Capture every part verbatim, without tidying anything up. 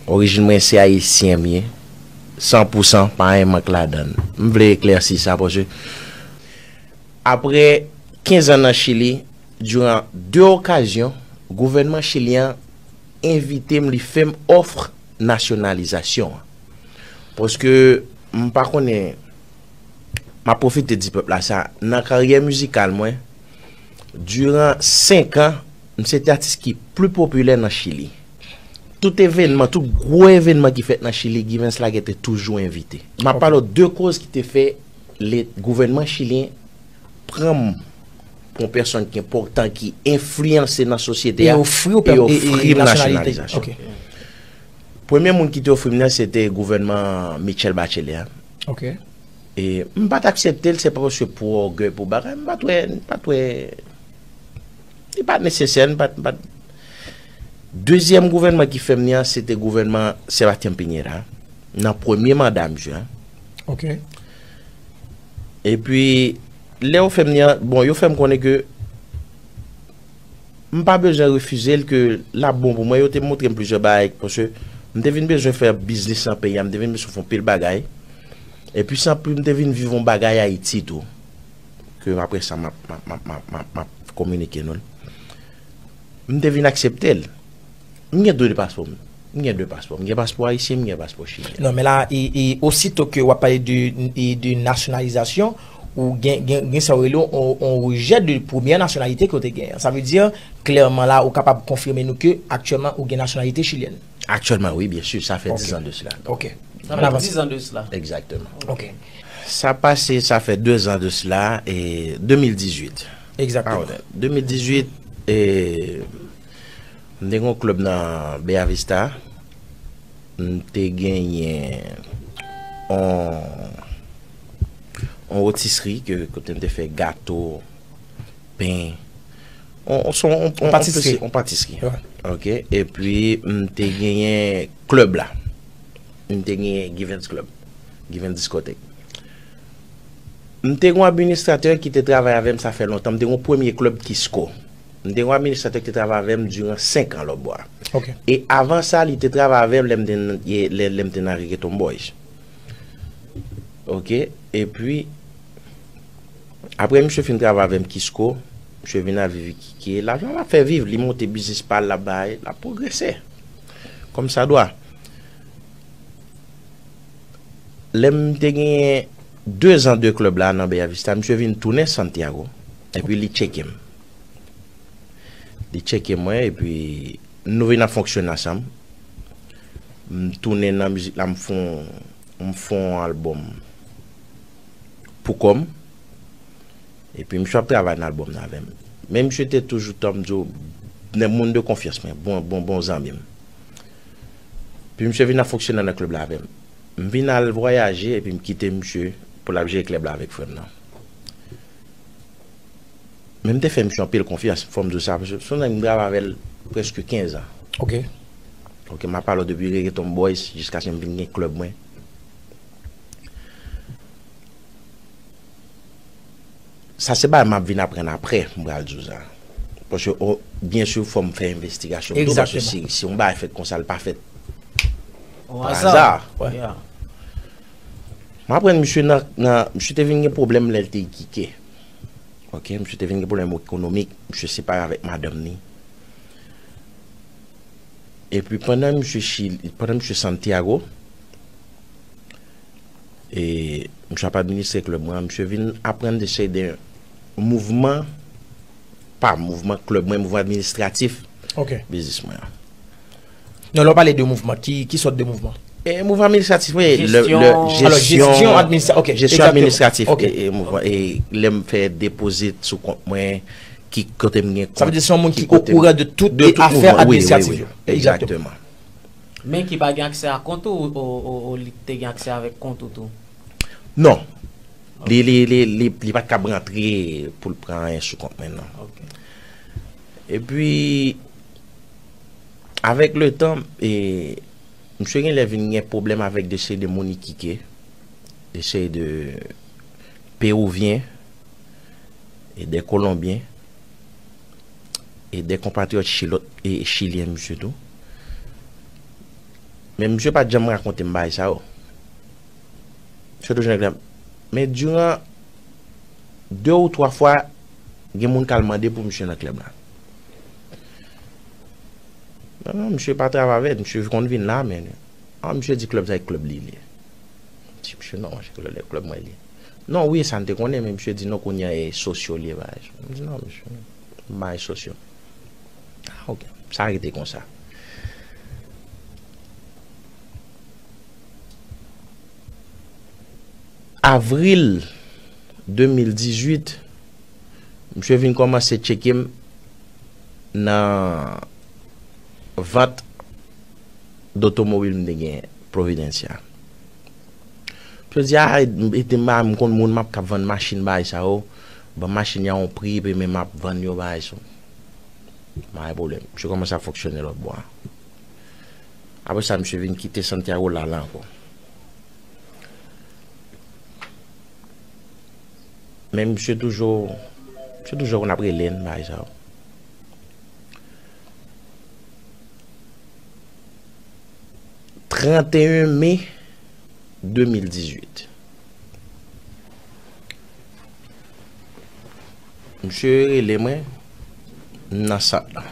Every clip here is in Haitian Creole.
Orijin mwen se ayisyen m ye, san pou san, pa gen mank ladan l. M vle eklèsi sa, paske apre kenz an nan Chili, diran de okazyon, gouvènman chilyen an envite m, li fè m òf nasyonalizasyon an. Paske m pa konnen, m ap pwofite di pèp la sa, nan karyè mizikal mwen, diran senk an, m se te atis ki pli popilè nan Chili. Tout evènman, tout gwo evènman ki fèt nan Chili, Givens Laguerre te toujou envite. M ap pale w de koz ki te fè le, gouvènman chilyen pran m pou yon pèsòn ki enpòtan, ki enfliyanse nan sosyete a, e ofri w pèm- e, e, ofri m nasyonalite. Nasyonalizasyon. Ok. Premye moun ki te ofri m nan, se te gouvènman Michelle Bachelet a. Ok. E m pa t aksepte l, se pa paske pou ògèy, pou bagay, m pa t wè, m pa t wè, li pa t nesesè, m pa t, m pa t. Dezyèm gouvènman ki fè m li an, se te gouvènman Sebastian Piñera, nan premye manda misye a. Ok. Epi, lè yo fè m li an, bon, yo fè m konnen ke m pa bezwen refize l, ke l ap bon pou mwen. Yo te montre m plizyè bagay, paske m te vin bezwen fè biznis nan peyi a, m te vin bezwen fè yon pil bagay. Epi, san pli, m te vin viv yon bagay Ayiti tou, ke apre sa, m ap, m ap, m ap, m ap, m ap, m ap kominike nou l. M te vin aksepte l. M gen de paspò. M gen de paspò. M gen paspò ayisyen, m gen paspò chilyen. Non, men la, e, e, osito ke w ap pale de, e, de nasyonalizasyon, ou gen, gen, gen sa w rele yon, yon rejè de premyè nasyonalite ke w te genyen. Sa vle di, klèman la, ou kapab konfime nou ke aktyèlman ou gen nasyonalite chilyèn. Aktyèlman, wi, byen si, sa fè Ok. Dizan de sila. Ok. Sa fè dizan de sila. Egzakteman. Ok. Sa pase, sa fè dezan de sila, e de mil dizuit. Egzakteman. Pardon. De mil dizuit, e, m te gen yon klèb nan Bella Vista. M te genyen yon, yon rotisri ke, kote m te fè gato, pen, on, on, on, on, on patisri. On patisri. Wi. Ok. Epi, m te genyen klèb la. M te genyen Givens Club, Givens Discothèque. M te gen yon administratè ki te travay avè m, sa fè lontan. M te gen yon premye klèb Kisco. M te gen yon administratè ki te travay avè m diran senk an lòtbò a. Ok. E avan sa, li te travay avè m lè m te, lè, lè m te nan Reggaeton Boys. Ok. Epi, apre misye fin travay avè m Kisco, misye vin al viv Iquique. Lajan l ap fè viv, li monte biznis pa l, l ap bay, l ap pwogrese. Kòm sa dwa. Lè m te genyen dezan de klèb la nan Bella Vista, misye vin tounen Santiago, epi li tcheke m. Li tcheke mwen, epi nou vin ap fonksyone ansanm. M tounen nan mizik la, m fè yon, m fè yon albòm pou kò m. Epi misye ap travay nan albòm nan avè m. Men misye te toujou tann m di w, nan moun de konfyans mwen, bon, bon, bon zanmi m. Epi misye vin ap fonksyone nan klèb la avè m. M vin al vwayaje, epi m kite misye pou l ap jere klèb la avèk frè m nan. Men m te fè misye anpil konfyans, fò m di w sa, paske se yon nèg m travay avè l prèske kenz an. Ok. Ok, m ap pale w depi Reggaeton Boys jiskaske m vin gen klèb mwen. Sa se bagay m ap vin aprann apre, m pral di w sa. Paske, o, byen si, fò m fè envestigasyon m tou, paske si, si yon bagay fèt konsa, l pa fèt pa aza. Wi. M aprann misye nan, nan, misye te vin gen pwoblèm lè l te Iquique. Ok, misye te vin gen pwoblèm ekonomik, misye separe avèk madanm ni. Epi pandan misye Chili, pandan misye Santiago, e misye ap administre klèb mwen an, misye vin aprann de seri de mouvman, pa mouvman klèb mwen, mouvman administratif Ok. Biznis mwen an. Non, lè w pale de mouvman, ki, ki sòt de mouvman? E, mouvman administratif, wi, le, le, Jesyon. Alò, jesyon, jesyon administra-, ok, jesyon egzakteman. Administratif, ok. E, e, mouvman, e lè m fè depozit sou kont mwen, ki kote m gen kont, sa vle di se yon moun ki okouran de tout afè administratif yo. Egzakteman. Men ki pa gen aksè a kont ou, ou, ou, ou li te gen aksè avèk kont ou tou? Non. Li, li, li, li, li pa t kab rantre pou l pran anyen sou kont mwen, non. Ok. Epi, avèk letan, e, misye genlè vin gen pwoblèm avèk de seri de moun Iquique, de seri de Pewouvyen, e de Kolonbyen, e de konpatriyòt chilòt e chilyen misye tou. Men misye pa t janm rakonte m bagay sa yo. Misye toujou nan klèb. Men diran de ou twa fwa, gen moun k al mande pou misye nan klèb la. Non, non, misye pa travay avè, misye konn vin la, men, ah, misye di klèb sa e klèb li li ye. M di, "Misye, non, se klèb, klèb mwen li ye." "Non, wi, sa n te konnen, men misye di non, kounye a e sosyo li ye, bagay." M di, "Non, misye, m pa e sosyo." Ah, ok. Sa rete konsa. Avril de mil dizuit, misye vin kòmanse tcheke m nan vant dotomobil m te gen Providencia. Misye di, "Ah, e te ma-, m konn moun m ap k ap vann machin bagay sa yo. Ban machin yo a yon pri, epi men m ap vann yo bagay sa yo." M pa gen pwoblèm. Misye kòmanse ap fonksyone lòt bò a. Apre sa, misye vin kite Santiago la, la ankò. Men misye toujou, misye toujou konn ap rele n, bagay sa yo. Trant e en me de mil dizuit. Misye rele mwen, m nan sant lan.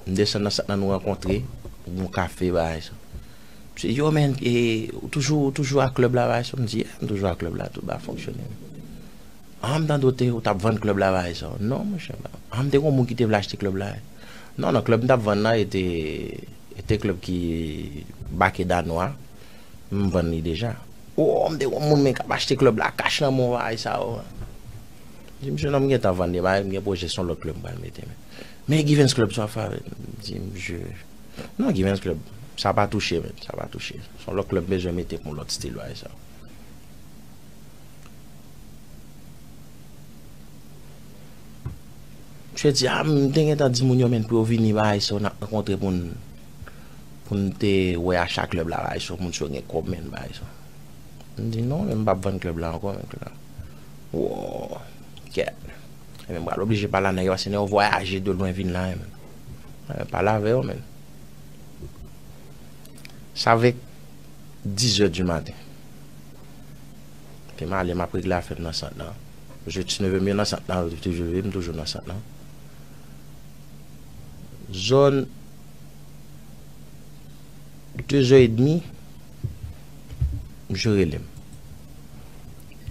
M desann nan sant lan, nou rankontre, yon kafe, bagay sa. Misye, "Yo, men, e, ou toujou, ou toujou ak klèb la, bagay sa?" M di, "Yeah, m toujou ak klèb la, tout bagay fonksyone." "Ah, m tande w te, ou t ap vann klèb la, bagay sa." "Non, monchè, m pa." "Ah, m te gon moun ki te vle achte klèb la." "Non, non, klèb m t ap vann nan, e te, e te klèb ki Baquedano a. M vann li deja." "Oh, m te gon moun, men, k ap achte klèb la, kach nan men w, bagay sa yo." M di, "Misye, non, m gentan vann li, bagay, m gen pwojè, se yon lòt klèb m pral mete, men." "Men Givens Club sa w ap fè avè l?" M di, "Misye, non, Givens Club, sa pa touche, men, sa pa touche. Se yon lòt klèb m bezwen mete pou yon lòt estil, bagay sa yo." Misye di, "Ah, m te gentan di moun yo, men, pou yo vini, bagay sa yo, n ap rankontre pou n, pou n te wè acha klèb la, bagay sa yo, moun sa yo gen kòb, men, bagay sa yo." M di, "Non, men m p ap vann klèb la ankò, men, klèb la." Wo, kèt. Ebyen, m pral oblije pale a nèg yo, paske nèg yo vwayaje de lwen vin la, men. Ebyen, pale avè yo, men. Sa vek dizè di maten. Epi m ale, m ap regle afè m nan sant lan. Je ti neve m nan sant lan, toujou, m toujou nan sant lan. Zòn de zè edmi, misye rele m.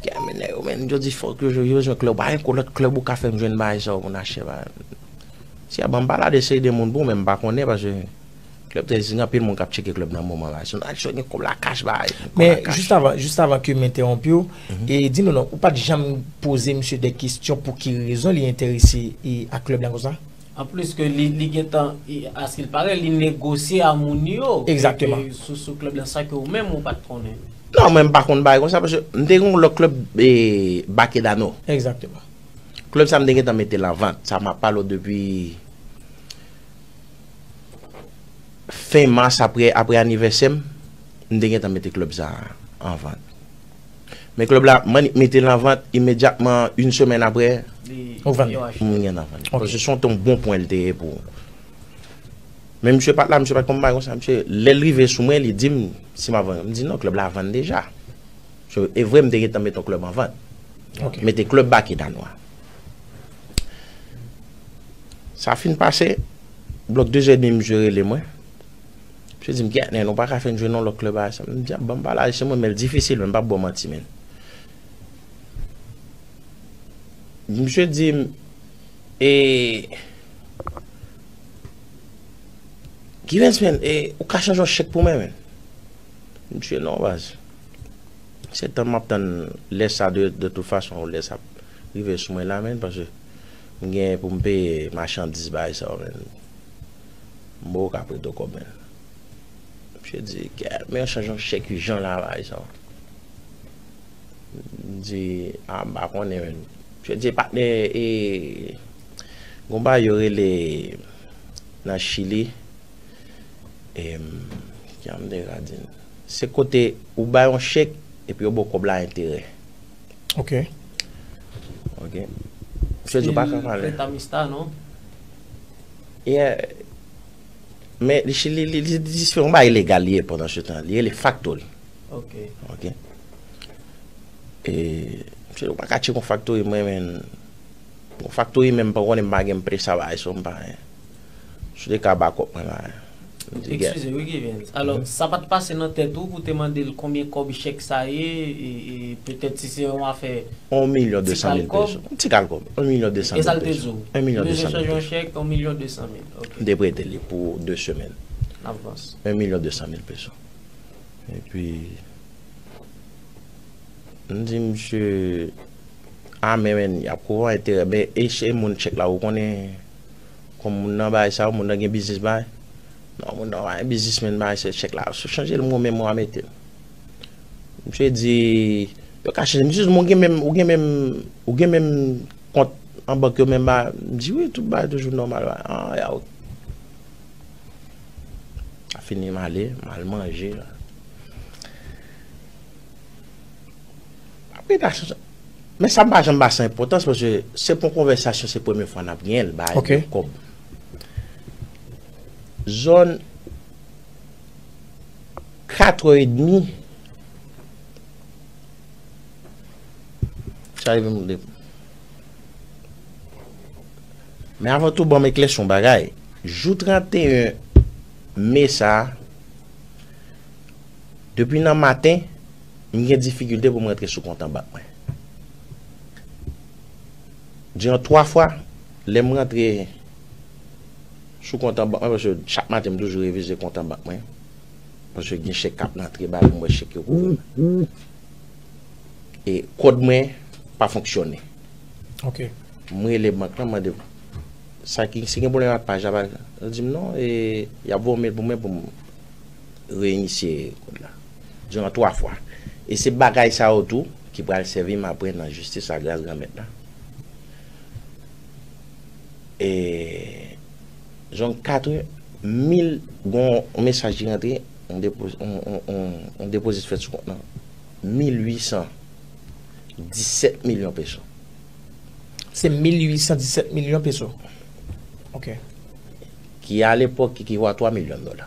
Kè men nèg yo, men, yo di fòk yo, yo jwenn klèb, pa gen lòt klèb ou ka fè m jwenn bagay sa yo pou n achte bagay. Si a ban m pale a de seri de moun pou, men m pa konnen, paske klèb trèz gen anpil moun k ap tcheke klèb nan moman la. Si nou al gen kòb la kach bagay. Men jis avan, jis avan ke m entewonp ou, e di nou non, ou pa t janm poze misye de kesyon pou ki rezon li enterese e ak klèb la konsa? Anplis ke li, li gentan, e, aske l pare, li negosye a moun yo. Egzakteman. E, sou, sou klèb la, sa ke ou menm ou pa t konnen. Non, mwen m pa konn bagay konsa, paske m te gen yon lòt klèb, e, Baquedano. Egzakteman. Klèb sa m te gentan mete l an vant. Sa m ap pale w depi fen mas, apre, apre anivèsè m, m te gentan mete klèb sa an vant. Men klèb la, m annik mete l an vant, imedyatman, yon semèn apre, m gentan vann li. Paske se yon bon pwen li te ye pou. Men misye pa t la, misye pa t konn bagay konsa. Misye, lè l rive sou mwen, li di m si m ap vann. M di, "Non, klèb la vann deja." So, e vre, m te gentan mete yon klèb an vant. Mete klèb Baquedano a. Sa fin pase, blòk de zè edmi, misye rele mwen. Misye di m, "Gèt, nen, nou pa ka fè n jwenn yon lòt klèb a sa." M di, "A, ban m pale a se mwen, men l difisil, men m p ap ba w manti, men." Misye di m, e, "Givens, men, e, ou ka chanje yon chèk pou mwen, men?" Misye, "Non, baz. Se tan m ap tann lè sa, de, de tout fason, lè sa ap rive sou mwen la, men, paske m gen pou m peye machandiz bagay sa yo, men. M poko ka prete w kòb, men." Misye di, "Gèt, men chanje yon chèk ijan la, bagay sa yo." M di, "A, m pa konnen, men." Misye di, "Patnè, e, gon bagay yo rele nan Chili, e, kijan m te ka di l? Se kote ou bay yon chèk, epi yo ba w kòb la enterè." Ok. Ok. Misye di, "Ou pa ka pale." Prestamista, non? Yeah. Men li, li, li, li, li se yon bagay ilegal li ye pandan se tan. Li rele faktori. Ok. Ok. E, misye, ou pa ka tcheke yon faktori, mwen, men, yon faktori menm pa konnen m pa gen, m presa bagay sa, m pa, si w te ka ba kòb mwen la. M di, gè. Eskize, Ricky Vens. Alò, sa pa t pase nan tèt ou pou te mande l konbyen kòb chèk sa ye, e, e petèt si se yon afè Yon milyon de san mil kòb? Peso. Yon ti kal kòb. Yon milyon de san E sa l mil te peso. di w? Yon milyon Li de bezwen san mil chanje yon peso. Chèk, yon milyon de san mil. Ok. M te prete li pou de semèn. N ap vanse. Yon milyon de san mil peso. Epi, m di misye, a, men, men, y ap kouvè enterè, men e se moun chèk la, ou konnen, kòm moun nan bay sa, moun nan gen biznis bay. Non, moun nan pa gen biznis, men bay se chèk la, si w chanje l, mwen menm, mwen a mete l. Misye di, yo ka chanje, misye di, ou gen menm, ou gen menm, ou gen menm kont an bank yo menm ba, m di, wi, tout bagay toujou nòmal, ba, a, ya, ok. A fini m ale, m al manje. Apre ta, men sa m pa janm ba sa enpòtans, paske se pou konvèsasyon, se premye fwa n ap genyen l, ba Ok. de kòb. Zòn katrè edmi, sa rive m de. Men avan tou, ban m eklèsi yon bagay. Jou tranteyen me sa a, depi nan maten, m gen difikilte pou m rantre sou kont an bank mwen. Diran twa fwa, lè m rantre sou kont an bank mwen, paske chak maten m toujou revize kont an bank mwen. Paske gen chèk k ap rantre ba yo, m wè chèk yo kouvè mwen. E kòd mwen pa fonksyone. Ok. M rele bank lan, mande sa ki, si gen pwoblèm ak paj la, pa, yo di m non, e y ap voye yon mail pou mwen pou m reinisye kòd la. Diran twa fwa. E se bagay sa yo tou ki pral sèvi m apre nan jistis la gras Granmèt la. E zòn katrè, mil, gon yon mesaj ki rantre, yon depo-, yon, yon, yon, yon depozit fèt sou kont lan. Mil uit san disèt milyon peso. Se mil uit san disèt milyon peso. Ok. Ki alepòk ki ekivo a twa milyon dola.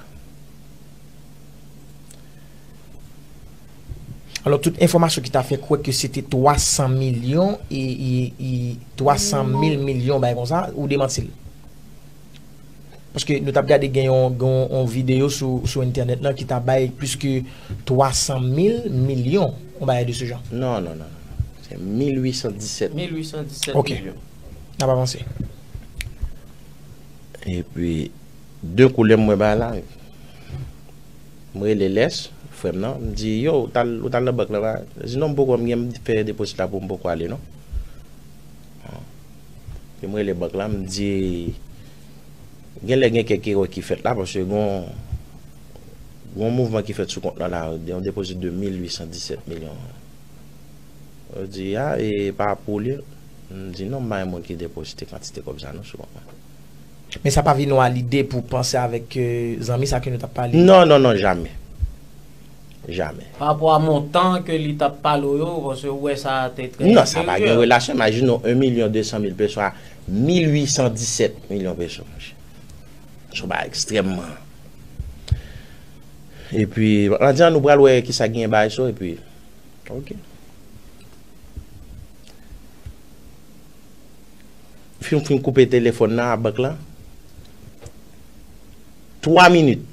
Alò, tout enfòmasyon ki ta fè kwè ke se te twa san milyon e, e, e twa san mil milyon, bagay konsa, ou demanti l? Paske nou t ap gade gen yon, gen yon, yon videyo sou, sou entènèt lan ki ta bay plis ke twa san mil milyon, yon bagay de se jan. Non, non, non, non. Se mil uit san disèt. Mil uit san disèt Ok. Milyon. N ap avanse. Epi, de kou lè m wè bagay la, m rele Lès, frè m nan, m di, yo, ou t al, ou t al nan bank la, ba? Li di, non, m poko, m gen m fè depozit la pou m poko ale, non. Epi m rele bank la, m di, gen lè gen kèk erè ki fèt la, paske gon, gon mouvman ki fèt sou kont lan la, yon depozit de mil uit san disèt milyon. Yo di, a, e pa pou li? M di, non, m pa gen moun ki depozite kantite kòb sa, non, sou kont mwen. Men sa pa vin nou a lide pou panse avèk, euh, zanmi sa ke nou t ap pale? Non, non, non, jamè. Jamè. Pa rapò a montan ke li t ap pale w yo, paske ou wè sa te trè Non, sa pa enferyè. Gen relasyon. Imajine w, yon milyon de san mil peso a mil uit san disèt milyon peso, monchè. Se yon bagay ekstrèmman. Epi, ann di an nou pral wè kisa genyen bagay sa, epi, ok. Fin, fin koupe telefòn nan a bank lan. Twa minit.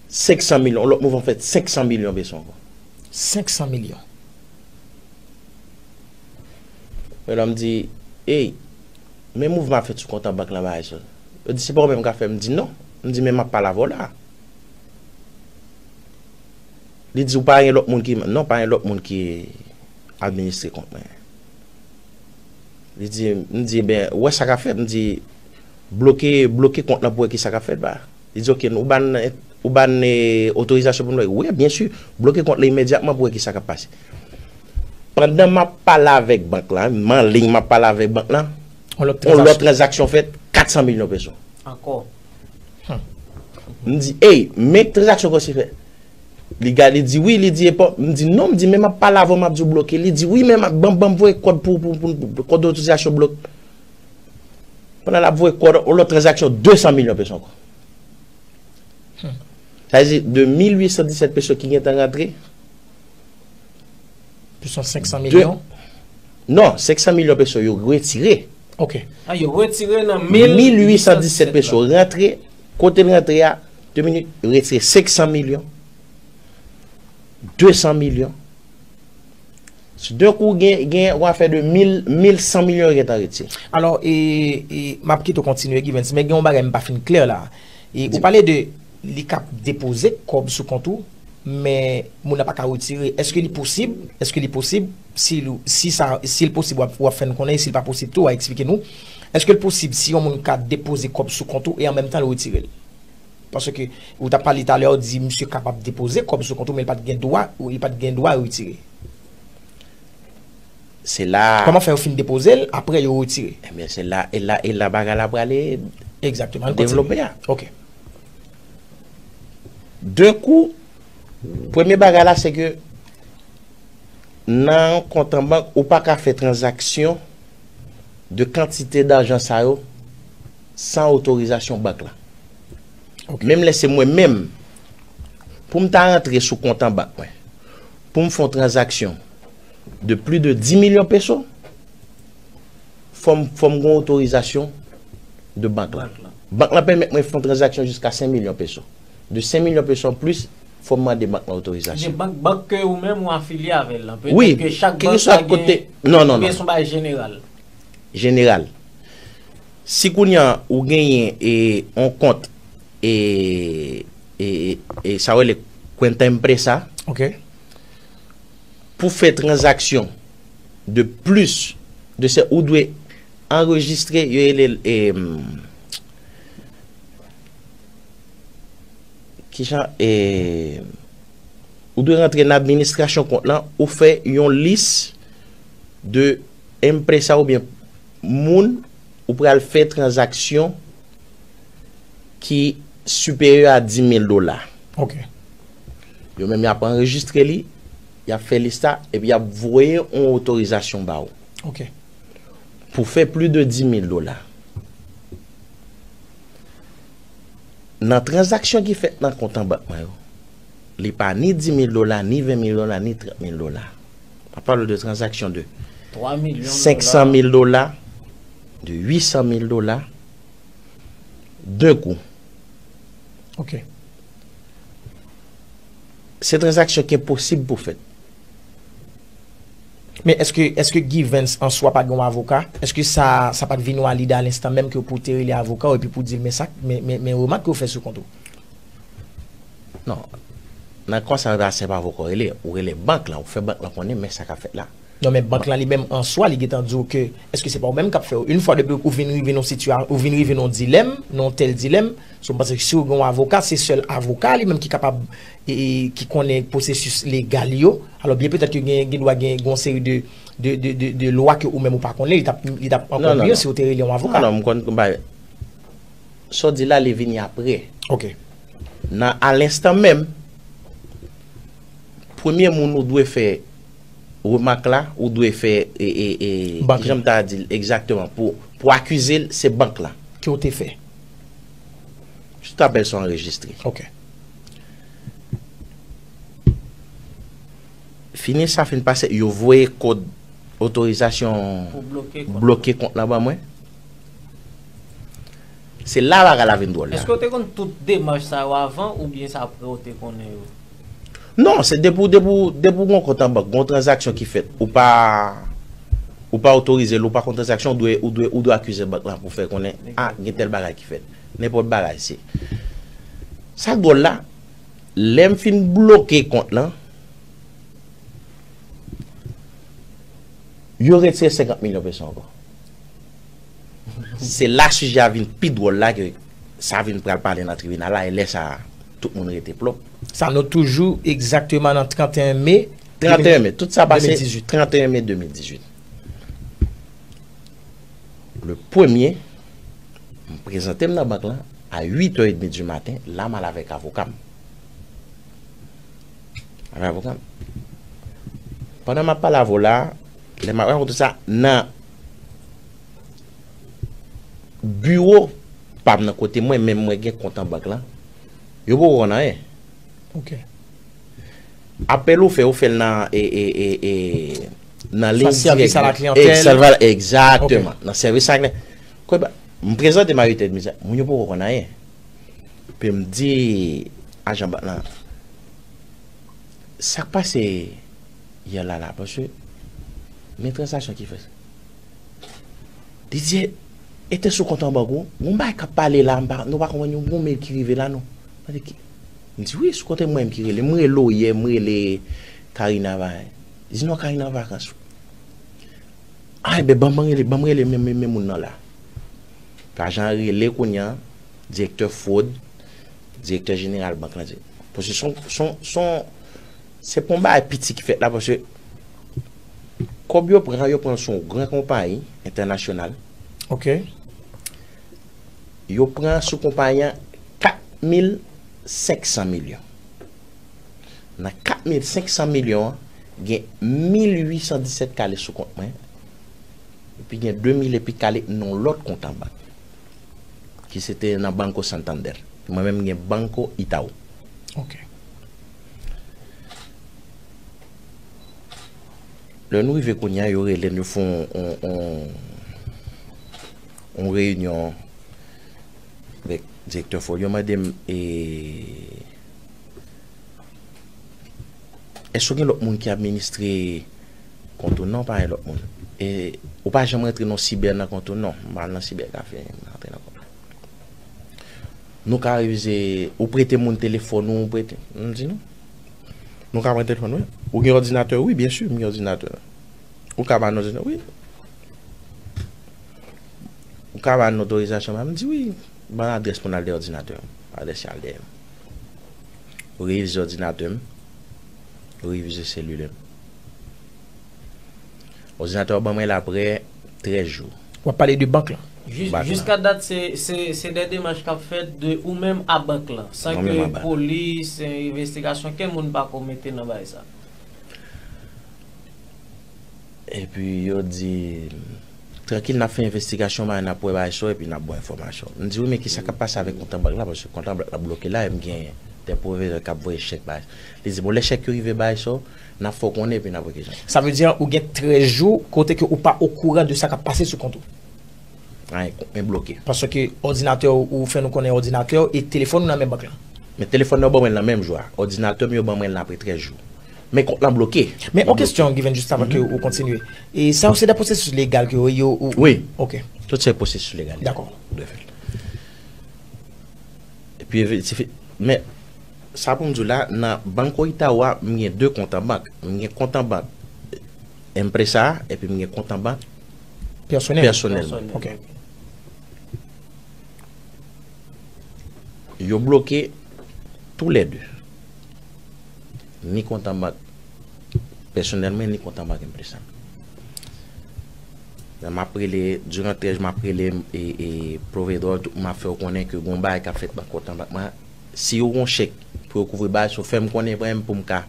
Senk san milyon. Lòt mouvman fèt senk san milyon peso ankò. Senk san milyon. Mwen la, m di, ey, men mouvman ap fèt sou kont an bank lan bagay sa. Yo di, se pa ou menm k ap fè? M di, non. M di, men m ap pale avè w la. Li di, ou pa gen lòt moun ki, non, pa gen lòt moun ki administre kont mwen. Li di, m di, ben, ou wè sa k ap fèt? M di, bloke, bloke kont lan pou wè kisa k ap fèt ba. Li di, ok, ou ban, ou ban, eh, otorizasyon pou nou? Wi, byen si, bloke kont lan imedyatman pou wè kisa k ap pase. Pandan m ap pale avèk bank lan, m anliy, m ap pale avèk bank lan, On lòt on lòt tranzaksyon. Tranzaksyon fèt, kat san milyon peso. Ankò. M di, ey, men tranzaksyon konsi fè. Li gade, li di, wi, li di, epa, m di, non, m di, men m ap pale avè w, m ap di w bloke. Li di, wi, men m ap, ban, ban m voye kòd pou, pou, pou, pou kòd otorizasyon blok. Pandan l ap voye kòb, yon lòt tranzaksyon de san milyon peso ankò. Sa vle di de mil uit san disèt peso ki gentan rantre, plis yon senk san milyon? Non, senk san milyon peso yo retire. Ok. Ah, yo retire nan mil uit san disèt peso. Rantre, kote l rantre a, de minit, retire senk san milyon, de san milyon. Sou de kou, gen, gen yon afè de mil, mil san milyon yo gentan retire. Alò, e, e, m ap kite w kontinye, Givens, men gen yon bagay m pa fin klè la. E, ou pale de li k ap depoze kòb sou kont ou, men moun nan pa ka retire. Èske li posib? Èske li posib? Si, si sa, si l posib, w ap, w ap fè n konnen. Si l pa posib tou, w a eksplike nou. Èske l posib si yon moun ka depoze kòb sou kont ou e an menm tan l retire l? Paske ou t ap pale talè, ou di misye kapab depoze kòb sou kont ou, men li pa t gen dwa, li pa t gen dwa retire. Se la. Kòman fè yo fin depoze l, apre yo retire? Ebyen, se la, e la, e la bagay la prale devlope a. Ok. De kou, premye bagay la, se ke nan yon kont an bank, ou pa ka fè tranzaksyon de kantite dajan sa yo san otorizasyon bank la. Ok. Menm lè se mwen menm, pou m ta rantre sou kont an bank mwen, pou m fè yon tranzaksyon de plis de dis milyon peso, fò m, fò m gen otorizasyon de bank la. Bank la. Bank la pèmèt mwen fè yon tranzaksyon jiska senk milyon peso. De senk milyon peso an plis, fò m mande bank la otorizasyon. Gen bank, bank ke ou menm ou afilye avè l lan. Wi, petèt ke chak bank la gen, non, non, non, oubyen se yon bagay jeneral? Jeneral. Si kounye a ou genyen, e, yon kont, e, e, e, e sa yo rele cuenta empresa. Ok. Pou fè tranzaksyon de plis de se, ou dwe anrejistre, yo rele l, e, kijan, e, ou dwe rantre nan administrasyon kont lan, ou fè yon lis de empresa oubyen moun ou pral fè tranzaksyon ki siperyè a dis mil dola. Ok. Yo menm y ap anrejistre li, y ap fè lis la, epi y ap voye yon otorizasyon ba ou. Ok. Pou fè plis de dis mil dola. Nan tranzaksyon ki fèt nan kont an bank mwen yo, li pa ni dis mil dola, ni ven mil dola, ni trant mil dola. M ap pale w de tranzaksyon de senk san mil dola, de uit san mil dola, de kou. Ok. Se tranzaksyon ki enposib pou fèt. Men èske, èske Givens an swa pa gen yon avoka? Èske sa, sa pa t vin yon lide a lenstan menm ke pou w te rele avoka w epi pou w di l, men sa, men, men, men remak ke w fè sou kont ou? Non. Nan ka sa, se pa avoka w rele, ou rele bank lan, ou fè bank lan konnen men sa k ap fèt la. Non, men bank lan li menm an swa, li gentan di w ke, èske se pa ou menm k ap fè yo? Yon fwa depi ou vin rive nan yon sitiyasyon, ou vin rive nan yon dilèm, nan yon tèl dilèm, so m panse ke si w gen yon avoka, se sèl avoka li menm ki kapab, e, e, ki konnen pwosesis legal yo. Alò, byen petèt ke gen, gen dwa gen, gen yon seri de, de, de, de, de lwa ke ou menm ou pa konnen, li t ap, li t ap ankò miyo si w te rele yon avoka. Non, non, m konn, m pa, sa w di la, li vini apre. Ok. Nan, a lenstan menm, premye moun ou dwe fè remak la, ou dwe fè, e, e, e, kijan m ta di l egzakteman, pou, pou akize l, se bank la. Ke w te fè? Tout apèl sa anrejistre. Ok. Fini sa fin pase, yo voye kòd otorizasyon pou bloke kont, bloke kont lan ban mwen. Se la bagay la vin dwòl la. Èske w te konn tout demach sa yo avan oubyen se apre w te konnen yo? Non, se depi w, depi w, depi w gen yon kont an bank, gen yon tranzaksyon ki fèt, ou pa, ou pa otorize l, ou pa konn tranzaksyon, ou dwe, ou dwe, ou dwe akize bank lan pou fè konnen, a, gen tèl bagay ki fèt. Nenpòt bagay, se. Sa k dwòl la, lè m fin bloke kont lan, yo retire senkant milyon peso ankò. Se la sijè a vin pi dwòl la ke sa vin pral pale nan tribinal la, e lè sa a, tout moun rete plòp. Sa nou toujou egzakteman nan trannteyen me. Trannteyen me, tout sa pase trannteyen me de mil dizuit. Le premye, m prezante m nan bank lan a uit è edmi di maten, la m al avèk avoka m. Avèk avoka m. Pandan m ap pale avè w la, lè m ap rakonte sa, nan biwo pa m nan kote mwen, men mwen gen kont an bank lan, yo poko konn anyen. Ok. Apèl ou fè, ou fè l nan e, e, e, e, nan liy Sa sèvis a la dirèk. kliyantèl. Egzakteman, nan sèvis a la kliyantèl. Kwen ba, m prezante m a uit è dmi, moun yo poko konn anyen. Epi m di ajan bank lan, sa k pase yè la la, paske men tranzaksyon ki fèt. Li di, e te sou kont an bank ou, gon bagay k ap pale la, m pa, nou pa konprann yon, gon mail ki rive la non. Mwen di, ki? M di, wi, sou kont mwen menm ki rele. M rele w yè, m rele Karina Vayan. Li di, non, Karina an vakans. A, enben, ban m rele, ban m rele men, men, men moun nan la. Ajan an rele kounye a, direktè fwod, direktè jeneral bank lan di. Paske son, son, son, se pa yon bagay piti ki fèt la, paske kòb yo pran, yo pran l sou yon gran konpayi entènasyonal. Ok. Yo pran sou konpayi an kat mil senk san milyon. Nan kat mil senk san milyon an, gen mil uit san disèt k ale sou kont mwen, epi gen de mil epi k ale nan yon lòt kont an bank, ki se te nan Banco Santander. Mwen menm, m gen Banco Itaú. Ok. Lè nou rive kounye a, yo rele n, yo fè yon, yon, yon, yon reyinyon avèk direktè fwod. Yo mande m, e, èske gen lòt moun ki administre kont ou? Non, pa gen lòt moun. E ou pa janm rantre nan sibè nan kont ou? Non, m pa al nan sibè kafe, m rantre nan kont ou. Nou ka revize, ou prete moun telefòn ou, ou prete. M di non. Nou ka pran telefòn, wi. Ou gen òdinatè? Wi, byen si, m gen òdinatè. Ou ka ba n òdinatè? Wi. Ou ka ba n otorizasyon? M di wi. Ban adrès pou n al dèyè òdinatè m. Adrès al dèyè m. Ou revize òdinatè m. Ou revize selilè m. Òdinatè w ban mwen l apre trèz jou. W ap pale de bank lan. Jis- Bank lan. Jiska dat, se, se, se de demach k ap fèt de ou menm a bank lan, san Mwen menm a ke bank. Polis, envestigasyon, kenn moun pa ko mete nan bagay sa. Epi yo di, trankil, n ap fè envestigasyon, bagay, n ap wè bagay sa yo, epi n ap ba w enfòmasyon. M di, wi, men kisa k ap pase avèk kont an bank la, paske kont an bank la bloke la, e m gen de pwovedè k ap voye chèk, bagay. Li di, bon, lè chèk yo rive, bagay sa yo, n ap fè w konnen, epi n ap wè kijan. Sa vle di ou gen trèz jou kote ke ou pa okouran de sa k ap pase sou kont ou. Ay, kont mwen bloke. Paske òdinatè ou, ou fè nou konnen òdinatè ou e telefòn ou nan men bank lan. Men telefòn nan yo ban mwen l nan menm jou a. Òdinatè m yo ban mwen l apre trèz jou. Men kont lan bloke. Men yon kesyon, Given, jis avan ke ou kontinye. E sa yo se de pwosesis legal ke yo, yo ou- Wi. Ok. Tout se pwosesis legal. Dakò. Dwe fèt. Epi, efe- se fe- men, sa pou m di w la, nan Banco Itaú a, m gen de kont an bank. M gen kont an bank empresa, epi m gen kont an bank Pèsonèl. pèsonèl. Ok. Yo bloke toulède. Ni kont an bank pèsonèl mwen, ni kont an bank empresa. Lè m ap rele, diran trèz, m ap rele e, e pwovedè, tout m ap fè yo konnen ke gon bagay k ap fèt nan kont an bank mwen. Si yo gon chèk pou yo kouvri bagay, so fè m konnen, vrèman, pou m ka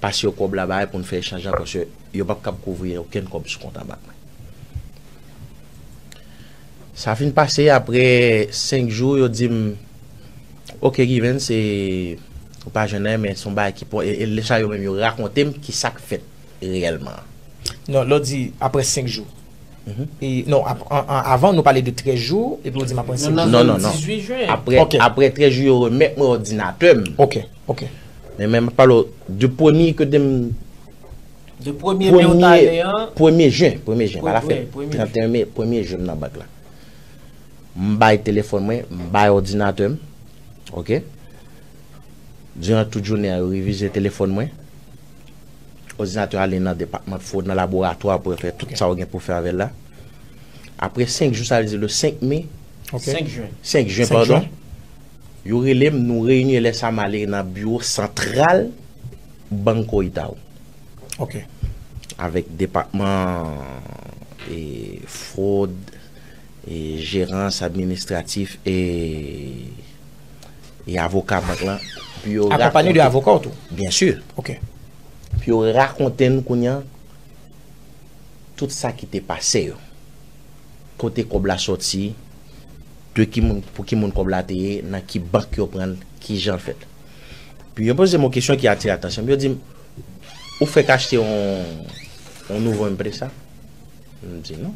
pase yo kòb la, bagay, pou n fè echanj la, paske yo p ap kab kouvri okenn kòb sou kont an bank mwen. Sa fin pase, apre senk jou, yo di m, ok, Given, se, ou pa jwenn anyen, men se yon bagay ki pon, e, e lè sa yo menm, yo rakonte m ki sa k fèt reyèlman. Non, lè w di apre senk jou. E, non, ap- an- an- avan, nou pale de trèz jou, epi ou di m apre senk Non, jou. Non, non, non, non. dizuit jen. Apre, Ok. Apre trèz jou, yo remèt mwen òdinatè m. Ok, ok. Men, men, m ap pale w de premye ke de m De premye me w t ale an, premye jen, premye jen, pa la Premye, fèt. premye Trannteyen me, premye jen m nan bank la. M bay telefòn mwen, m bay òdinatè m. Ok? Diran tout jounen an, yo revize telefòn mwen. Òdinatè ale nan depatman fwod, nan laboratwa pou yo fè tout sa yo gen pou fè avè l la. Apre senk jou, sa vle di le senk me, Ok. senk jen. senk jen, Senk padon, jen. Yo rele m, nou reyini lè sa m ale nan biwo santral Banco Itaú. Ok. Avèk depatman e fwod, e jerans administratif e, e avoka bank lan. Pou yo Akonpanye de rakonte- avoka w tou. Byen si. Ok. Pou yo rakonte n kounye a tout sa ki te pase yo. Kote kòb la sòti, de ki moun, pou ki moun kòb la te ye, nan ki bank yo pran l, ki jan l fèt. Pi yo poze m yon kesyon ki atire atansyon m. Yo di m, ou fèk achte yon, yon nouvo Impreza? M di non.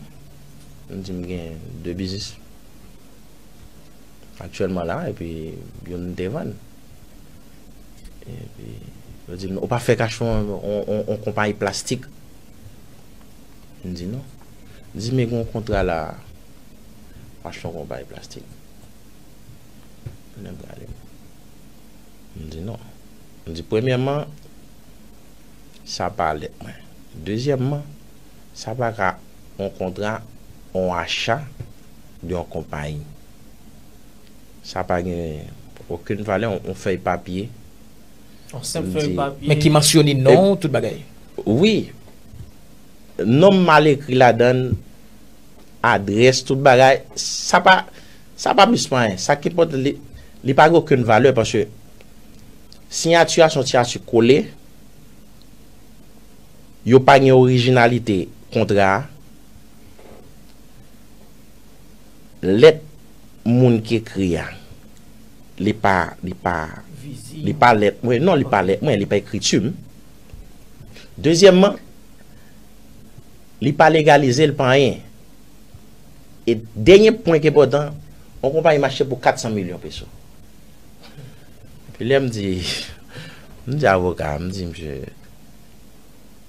M di m gen de biznis aktyèlman la, epi youn m te vann. Epi, yo di m, ou pa fèk achte yon, yon, yon, yon konpayi plastik? M di non. M di, men gen yon kontra la, m achte yon konpayi plastik. Nèg la di m, m di non. M di, premyèman, sa pa lèt mwen. Dezyèmman, sa pa ka yon kontra, yon acha de yon konpayi. Sa pa gen okenn valè, yon, yon fèy papye. Yon senp fèy papye. Men ki mansyone non, tout bagay. Wi. Non m mal ekri ladan l, adrès, tout bagay. Sa pa, sa pa plis pa anyen. Sa ki enpòtan, li, li pa gen okenn valè paske siyati a se yon siyati kole. Yo pa gen orijinalite kontra a. Lèt moun ki ekri a, li pa, li pa, li pa lèt mwen. Non, li pa lèt mwen, li pa ekriti m. Dezyèmman, li pa legalize, li pa anyen. E dènye pwen ki enpòtan, yon konpayi mache pou kat san milyon peso. Epi lè m di, m di avoka a, m di, "Msye,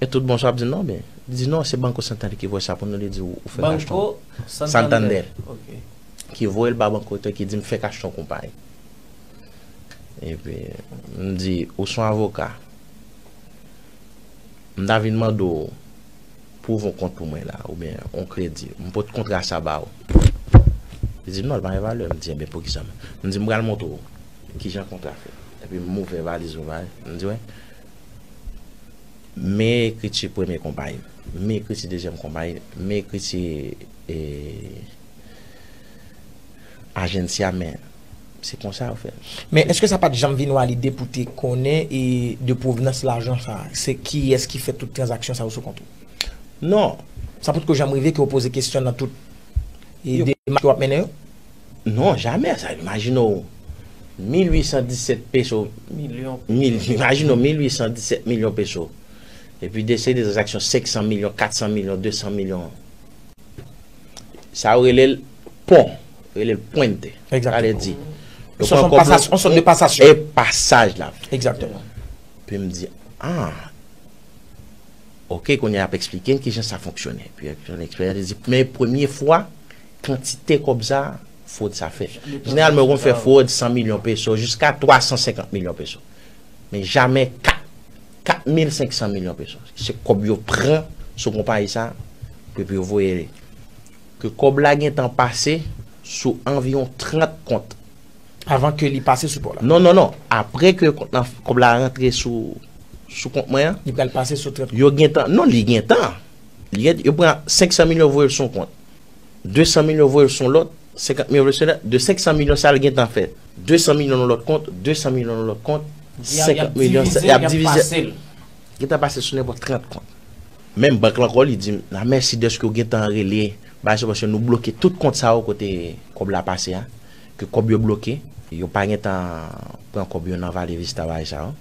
e tout bon sa w ap di m nan, oubyen?" Li di, "Non, se Banco Santander ki voye sa pou nou." Li di, "Ou, ou fèk achte yon Santander." Ki voye l ba Banco Santander, ki di m fèk achte yon konpayi. Epi, m di, "Ou se yon avoka. M ta vin mande w pou ouvè yon kont pou mwen la, oubyen yon kredi. M pot kontra sa ba ou." Li di m, "Non, l pa gen valè." M di, "Enben, poukisa?" M di, "M pral montre w kijan kontra fèt." Epi m ouvè valiz mwen, m di, "Wi." Men ekriti premye konpayi m. Men ekriti dezyèm konpayi m. Men ekriti, e, ajansi a, men se konsa yo fè. Men èske sa pa t janm vin ou a lide pou te konnen e de pwovenans lajan sa a? Se kiyès ki fè tout tranzaksyon sa yo sou kont ou? Non. Sa potko janm rive ke w poze kesyon nan tout e demach ke w ap mennen yo? Non, jamè. Sa, imajine w, mil uit san disèt peso. Milyon. Mil, imajine w, mil uit san disèt milyon peso. Epi de, se de tranzaksyon senk san milyon, kat san milyon, de san milyon. Sa yo rele l pon, rele l puente. Egzakteman. Sa vle di, yo pran kòb yo, yon sòt de pasasyon. E pasaj la. Egzakteman. Epi m di, ah, ok, kounye a y ap eksplike n kijan sa fonksyone. Epi eksplike, li di, men premye fwa, kantite kòb sa, fwod sa fèt. Jeneralman, yo konn fè fwod san milyon peso, jiska twa san senkant milyon peso. Men jamè kat, kat mil senk san milyon peso. Se kòb yo pran sou konpayi sa, epi yo voye. Ke kòb la gentan pase sou anviwon trant kont. Avan ke li pase sou pò la? Non, non, non. Apre ke kont lan, kòb la rantre sou, sou kont mwen an, li pral pase sou trant kont. Yo gentan, non, li gentan. Li gen, yo pran senk san milyon voye l sou yon kont. De san milyon voye l sou yon lòt, senkant milyon voye l sou yon lòt. De senk san milyon sa, l gentan fè de san milyon nan lòt kont, de san milyon nan lòt kont, senkant milyon, y ap divize, y ap pase l. Gentan pase sou nenpòt trant kont. Menm bank lan ankò, li di m, "A, mèsi dèske w gentan rele, bagay sa, paske nou bloke tout kont sa yo kote kòb la pase a, ke kòb yo bloke, yo pa gentan pran kòb yo nan Valle Vista, bagay sa yo."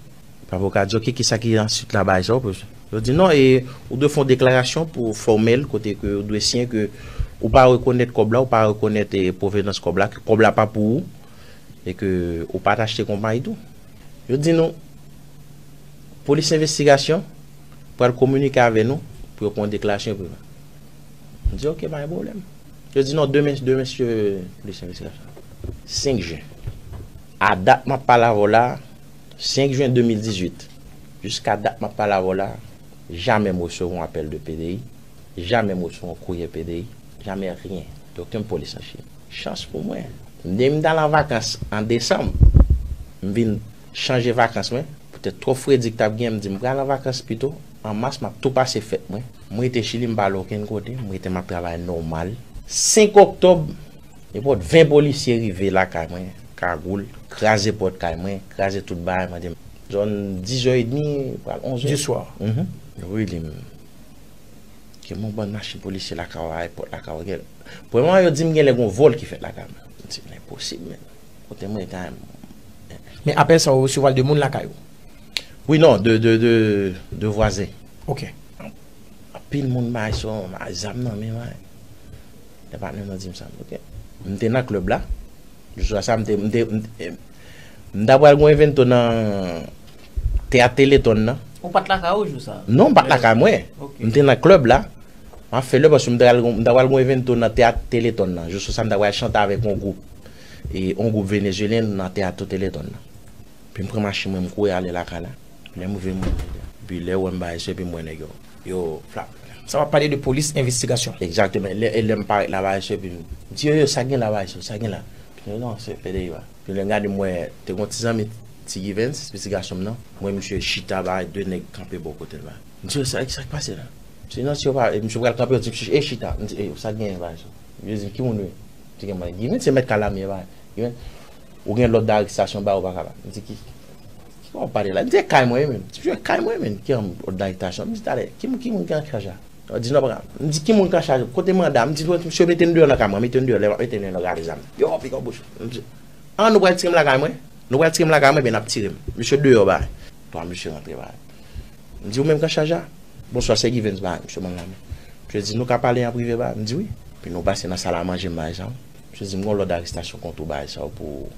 Epi avoka a di, "Ok, kisa ki answit la, bagay sa yo?" Yo di, "Non, e, ou dwe fè yon deklarasyon pou fòmèl, kote ke ou dwe siyen ke ou pa rekonèt kòb la, ou pa rekonèt, e, pwovenans kòb la, ke kòb la pa pou ou, e ke ou pa t achte konpayi tou." Yo di nou, polis envestigasyon pral kominike avè nou pou yo pran yon deklarasyon epi. M di, "Ok, pa gen pwoblèm." Yo di, "Non, demen, demen, se polis envestigasyon." Senk jen. A dat m ap pale avè w la, senk jen de mil dizuit, jiska dat m ap pale avè w la, jamè m resevwa yon apèl de P D I, jamè m resevwa yon kourye P D I, jamè ryen, de okenn polis an Chili. Chans pou mwen, depi m t al an vakans an desanm, m vin chanje vakans mwen, poutèt twòp fredi ki t ap gen, m di m pral an vakans pito, an mas m ap tou pase fèt mwen. M rete Chili, m pa al okenn kote, m rete m ap travay nòmal. Senk oktòb, nenpòt ven polisye rive lakay mwen, kagoul, kraze pòt kay mwen, kraze tout bagay mwen, te zòn dis zè edmi, pral onz zè. Du soir. Mhm. Wi, li menm. Yon bann machin polisye lakay w, ayewopò lakay w, gen. Premyèman, yo di m gen lè gen yon vòl ki fèt lakay mwen. M di, men enposib, men. Kote mwen, ta. Men apèl sa, ou resevwa l de moun lakay ou? Wi, non, de, de, de, de vwazen. Ok. Anpil moun bay sa, bay zam nan men, bay. Lè patnè m nan di m sa, ok. M te nan klèb la. Jou sa, m te, m te, m te, m ta pral gon evento nan teyat Teleton nan. Ou pa t lakay ou jou sa? Non, m pa t lakay mwen. Ok. M te nan klèb la. M ap fè lè paske m ta pral gon, m ta pral gon evento nan teyat Teleton nan. Jou sa, m ta pral chante avèk yon gwoup. E yon gwoup venezuelyen nan teyat Teleton nan. Epi m pran machin mwen, m kouri ale lakay la. Lè m rive, m. Epi lè w wè m bay sa, epi m wè nèg yo. Yo, flap. Sa w ap pale de polis envestigasyon. Egzakteman. Lè, e lè m parèt la, bay sa, epi m di yo, yo, sa gen la, bay sa, sa gen la. Epi yo, non, se P D I ba. Epi lè m gade, m wè, te gon ti zanmi Ti Givens, ti gason m nan. M wè misye chita, bay, de nèg kanpe bò kote l, bay. M di yo, sa, sa k pase la? Misye, non, si yo pa, e misye pral kanpe, yo di, misye, e chita. M di, e, sa gen, bay sa. Yo di, ki moun wi? M di, gen mwen, Givens, se mèt kalami, bay. Givens, ou gen lòd darestasyon, bay, ou pa ka ba. M di, ki, ki kòman w pale la? M di, e kay mwen, wi, men. M di, e kay mwen, men. Ki lòd darestasyon? M di, talè, ki moun, ki moun ki an chaj la? Yo di, non, pa ka. M di, ki moun ki an chaj? Kote manda? M di, misye mete n deyò nan kay mwen, mete n deyò, lè m ap mete n deyò, gade zam. Yo, pik an bouch. M di, an, nou pral tire m lakay mwen? Nou pral tire m lakay mwen, ben, n ap tire m. Misye deyò, bay. Twa misye rantre, bay. M di, ou menm k an chaj la? Bonswa, se Givens, bay. Misye ban m lamen. Misye di, nou ka pale an prive, bay? M di, wi. Epi nou pase nan sal a manje m, bay sa. Misye di, m gon lòd arestasyon kont ou, bay sa, pou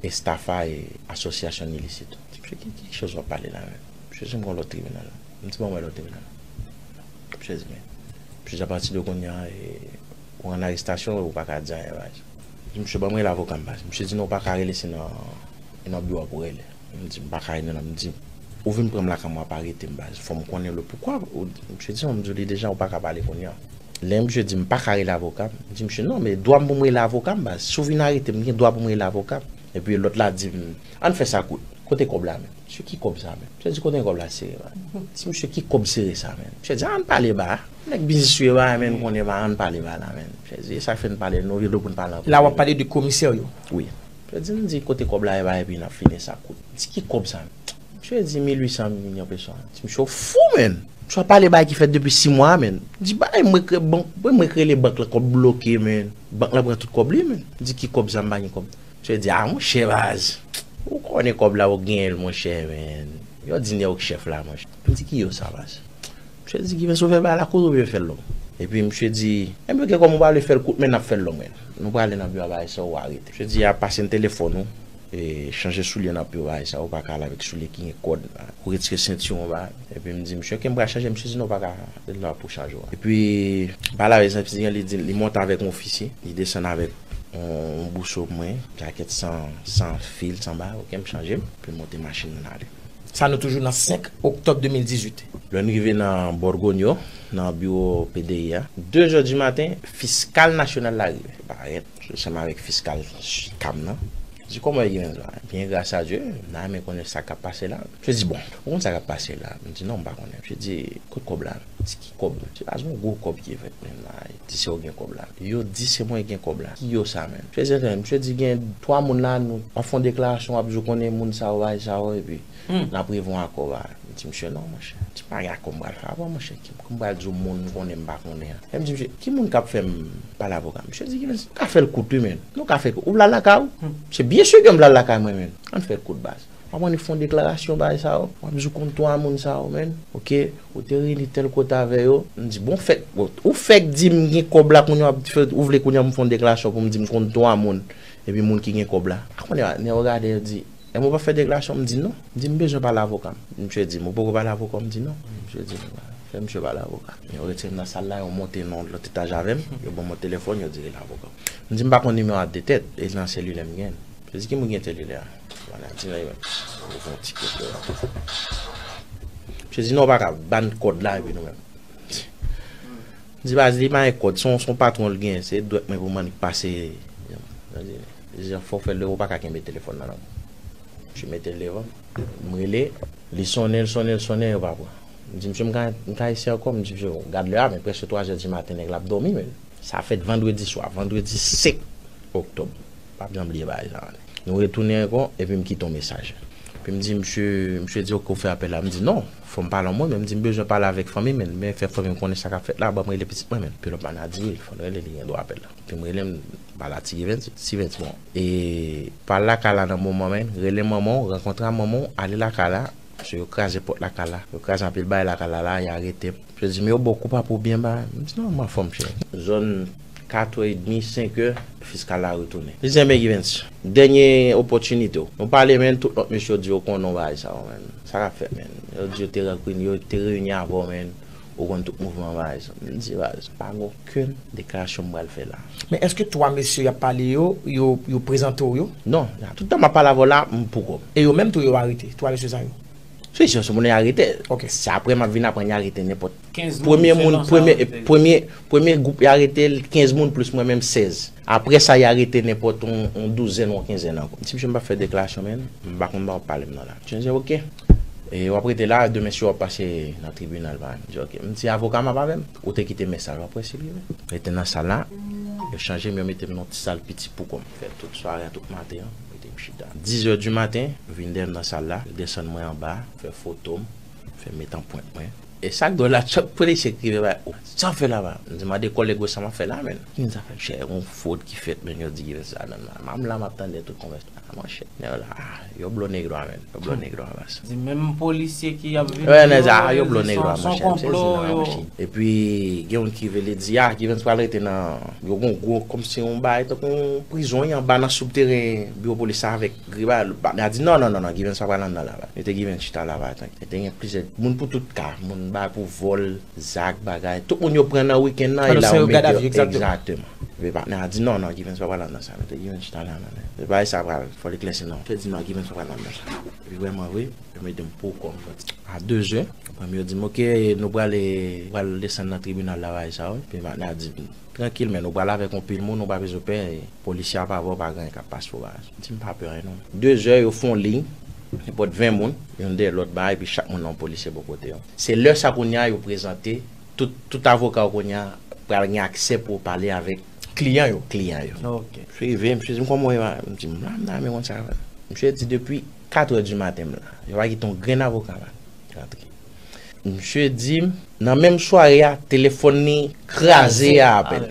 estafa e asosyasyon ilisit. M di, misye, ki, ki choz w ap pale la, men? Misye di, m gon lòt tribinal. M di, ban mwen lòt tribinal. Misye di, men. Misye di, apati de kounye a, e, ou an arestasyon, ou pa ka di anyen, bay sa. M di, misye, ban mwen rele avoka m, baz. Misye di, non, ou pa ka rele, se nan, e nan biwo a pou rele. M di, m pa ka rele, non, m di, ou vin pran m lakay mwen, w ap arete m, baz. Fò m konnen le poukwa. Misye di, non, m di w li deja, ou pa ka pale kounye a. Lè misye di, m pa ka rele avoka m, m di, misye, non, men dwa m pou m rele avoka m, baz. Si w vin arete m, m gen dwa pou m rele avoka m. Epi lòt la di m, ann fè sa kout. Kote kòb la, men? Misye, ki kòb sa, men? Misye di, kote kòb la sere, baz? M di, misye, ki kòb sere sa, men? Misye di, ann pale ba. Nèg biznis ou ye, ba, men, konnen ba, ann pale ba la, men. Misye di, e sa k fè n pale, nou vle pou n pale ankò. La w ap pale de komisè yo. Wi. Misye di, m di, kote kòb la ye, ba, epi n ap fini sa kout. M di, ki kòb sa, men? Misye di, mil uit san milyon peso. M di, misye, w fou, men. Misye ap pale bagay ki fèt depi sis mwa, men. M di, bay, mwen k-, bank, mwen k rele bank la, kòb bloke, men. Bank la pran tout kòb li, men. M di, ki kòb sa, m pa gen kòb. Misye di, a, monchè, baz. Ou konnen kòb la, ou genyen l, monchè, men. Yo di nèg chèf la, monchè. M di, ki yo sa, baz? Misye di, Givens, ou vle fè bagay la kout oubyen fè l long? Epi misye di, enben, ok, kòm ou pa vle fè l kout, men n ap fè l long, men. Nou prale nan biwo a, bagay sa, ou arete. Misye di, a, pase n telefòn ou, e, chanje soulye nan pye w, bagay sa, ou pa ka ale avèk soulye ki gen kòd, ou retire sentiwon, bagay. Epi m di, misye, ok, m pral chanje. Misye di, non, ou pa ka, se la pou chanje w. Epi, m pale avèk zanmi an, li di, li monte avèk yon ofisye, li desann avèk yon, yon bouso pou mwen, jakèt san, san fil, san bagay, ok, m chanje m, epi m monte machin nan ale. Sa nou toujou nan senk oktòb de mil dizuit. Lè n rive nan Borgonyo, nan biwo P D I a, de zè di maten, fiskal nasyonal la rive. Parèt, ansanm avèk fiskal kam nan. Di, kòman w ye, Givens? Byen, gras a Dye. M ta renmen konnen sa k ap pase la. Misye di, bon, ou konn sa k ap pase la? M di, non, m pa konnen. Misye di, kote kòb la? M di, ki kòb? M di, baz, gon gwo kòb ki fèt menm la. Di se ou gen kòb la. Yo di se mwen ki gen kòb la. Ki yo sa menm? Misye di, misye di gen twa moun la, nou ap fè yon deklarasyon, w ap di w konnen moun sa yo, bagay sa yo, epi n ap rive yon akò, bagay. M di, misye, non, monchè. M di, pa gen akò m pral fè avè w, monchè. Ki, m pral di w moun m konnen, m pa konnen an. Epi m di, misye, ki moun k ap fè m pale avoka? Misye di, Givens, nou ka fè l kout, wi, men. Nou ka fè l kout. Ou pral lakay ou? Se byen si ke m pral lakay mwen, men. Ann fè l kout, baz. W ap annik fè yon deklarasyon bagay sa yo. W ap di w konn twa moun sa yo, men. Ok, ou te reyini tèl kote avè yo. M di, bon, fèk, bon, ou fèk di m gen kòb la, kounye a w ap fè, ou vle kounye a m fè yon deklarasyon pou m di m konn twa moun. Epi moun ki gen kòb la. A kounye a, nèg yo gade, yo di, enben ou pa fè deklarasyon? M di, non. M di, m bezwen pale avoka m. Misye di m, ou poko pale avoka w? M di, non. Misye di m, fè misye pale avoka l. Yo retire m nan sal la, yo monte nan yon lòt etaj avè m. Yo ban m yon telefòn, yo di rele avoka w. M di, m pa konn nimewo a de tèt, e nan selilè m gen. Misye di, ki moun gen selilè a? Vwala, di nan men. Ouvri yon ti kote la. Misye di, non, ou pa ka, ban n kòd la, epi nou menm. M di, baz, li pa gen kòd, se yon, se yon patwon l gen, se dwèt mwen pou m annik pase. Li di, fò w fè l, ou pa ka kenbe telefòn nan, non. Misye mete l devan m, m rele, li sonnen, l sonnen, l sonnen, yo pa pran. M di, misye, m ka, m ka eseye ankò? M di, misye, gad lè a, men prèske twa zè di maten, nèg la ap dòmi, men. Sa fèt vandredi swa, vandredi senk oktòb. P ap janm bliye bagay sa. Nou retounen ankò, epi m kite yon mesaj. Epi m di, "Misye, misye di, oke, ou fè apèl la." M di, "Non, fò m pale an mo, men," m di, "M bezwen pale avèk fanmi m, men fè fanmi m konnen sa k ap fèt la, ban m rele pitit mwen, men." Epi lòt la di, "Wi, fò n rele li gen dwa apèl la." Epi m rele, m pale a Ti Evens, Ti Evens, bon. E pa lakay la nan moman, men, rele manman w, rankontre a manman w, ale lakay la, paske yo kraze pòt lakay la, yo kraze anpil bagay lakay la, la, y arete m. Misye di, "Men yo ba w koupa pou byen ba." M di, "Non, m anfòm, chè." Zòn katrè edmi, senk è, fiskal la retounen. Li di, "Enben, Givens, dènye opòtinite w. Nou pale, men tout lòt mesye yo di yo konnen w bagay sa yo, men. Sa k ap fèt, men? Yo di yo te rankini, yo te reyini avè w, men. Ou konn tout mouvman bagay sa." M di, "Baz, pa gen okenn deklarasyon m pral fè la." Men èske twa mesye y ap pale yo, yo, yo prezante w yo? Non, tout tan m ap pale avè w la, m pou kò m. E yo menm tou yo arete, twa mesye sa yo? Si, si, se moun yo arete. Ok. Se apre m ap vin aprann yo arete nenpòt. Premye moun, premye, premye, premye gwoup yo arete, kenz moun plis mwen menm, sèz. Apre sa, yo arete nenpòt yon, yon douzèn ou yon kenzèn ankò. M di, "Misye, m p ap fè deklarasyon, men. M pa konn ba w pale m nan la." Misye di, "Oke. E w ap rete la, demen si w ap pase nan tribinal, pa." M di, "Oke." M di, "Avoka m ap avè m. Ou te kite mesaj w ap wè si li rive." Rete nan sal la, yo chanje m, yo mete m nan yon ti sal piti pou kò m. Fè tout sware a, tout maten an. Mete m chita. Diz è di maten, vin dèyè m nan sal la, yo desann mwen anba, fè foto m, fè m met anprent mwen. E sa k dwòl la, chak polisye k rive bay, "O, sa w fè laba?" M di, "Mande kòlèg ou sa m ap fè la, men." Ki sa fè, chè, yon fwod ki fèt, men yo di, "Givens ladann la." M la, m ap tande tout konvèsasyon. Ah, monchè, nèg la, ah, yo blo nèg nwa, men. Yo blo nèg nwa, baz. Di menm polisye ki ap vin. Wè, nèg sa, ah, yo blo nèg nwa, monchè. M sezi nan machin. Epi, gen yon ki vle di, ah, Givens pral rete nan, yo gon gwo, kòmsi yon bagay, tankou yon prizon, anba nan souteren biwo polis la avèk griba. Patnè a di, "Non, non, non, non, Givens pa pral anndan la, baz." Mete Givens chita la, baz, tank. Mete gen plizyè moun pou tout ka, moun bay pou vòl, zak, bagay. Tout moun yo pran nan wikenn nan, e la yo mete yo, egzakteman. Epi patnè a di, "Non, non, Givens pa pral anndan sa." Mete Givens chita la, non, men. Bagay sa pral, fò l eklèsi, non. Te di, "Non, Givens pa pral anndan sa." Epi vrèman vre, yo mete m pou kò m. A de zè, yo pran m, yo di m, "Oke, nou prale, pral desann nan tribinal la, bagay sa, wi." Epi patnè a di, "Trankil, men, nou pral avèk yon pil moun, nou pa bezwen pè, polisye ap avè w, pa gen anyen k ap pase w, bagay." M di, "M pa pè anyen, non." De zè, yo fè yon liy, nenpòt ven moun, youn dèyè lòt, bagay, epi chak moun nan yon polisye bò kote yo. Se lè sa kounye a yo prezante, tout, tout avoka yo kounye a pral gen aksè pou pale avèk kliyan yo. Kliyan yo. Ok. Misye rive, misye di m, "Kòman w ye?" M di, "M la, m la, men konn sa." Misye di, "Depi katrè di maten m la, yo pa kite yon grenn avoka pa rantre." Misye di m, nan menm sware a, telefòn li kraze a apèl.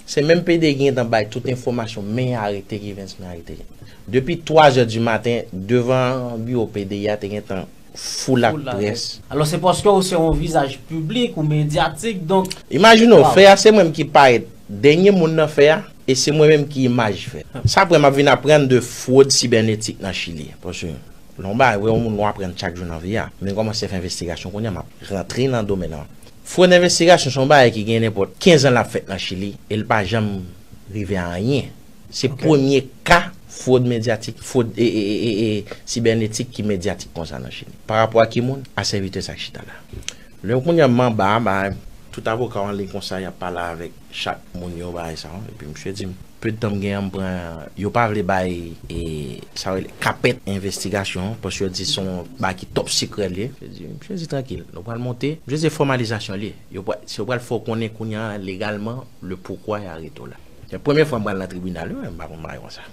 Se menm P D ki gentan bay tout enfòmasyon, men arete Givens, men arete Givens. Depi twa zè di maten, devan biwo P D a te gentan foul ak près. Alò, se paske ou se yon vizaj piblik ou medyatik, donk. Imajine w, fè a se mwen menm ki parèt dènye moun nan fè a, e se mwen menm ki imaj fè. Sa apre m ap vin aprann de fwod sibènetik nan Chili. Paske lè yon bagay, wè yon moun w aprann chak jou nan vi a. M vin kòmanse fè envestigasyon kounye a, m ap rantre nan domèn nan. Fwod envestigasyon se yon bagay ki gen nenpòt kenz an l ap fèt nan Chili, e l pa janm rive a anyen. Se premye ka fwod medyatik, fwod e, e, e, e, e sibènetik ki medyatik konsa nan Chili. Pa rapò a ki moun? A sèvitè sa k chita la. Lè kounye a m anba, ba, tout avoka yo an liy konsa, y ap pale avèk chak moun yo, bagay sa yo. Epi misye di m, "Pe de tan m gen an, m pran, yo pa vle bay, e, sa yo rele kapèt envestigasyon an, paske yo di se yon bagay ki top secret li ye." Misye di, "Misye di trankil, nou pral monte." Misye di fòmalizasyon li ye. Yo pral, se yo pral fè w konnen kounye a legalman le poukwa y arete w la. Se premye fwa m pral nan tribinal, wi, m pa konn bagay konsa.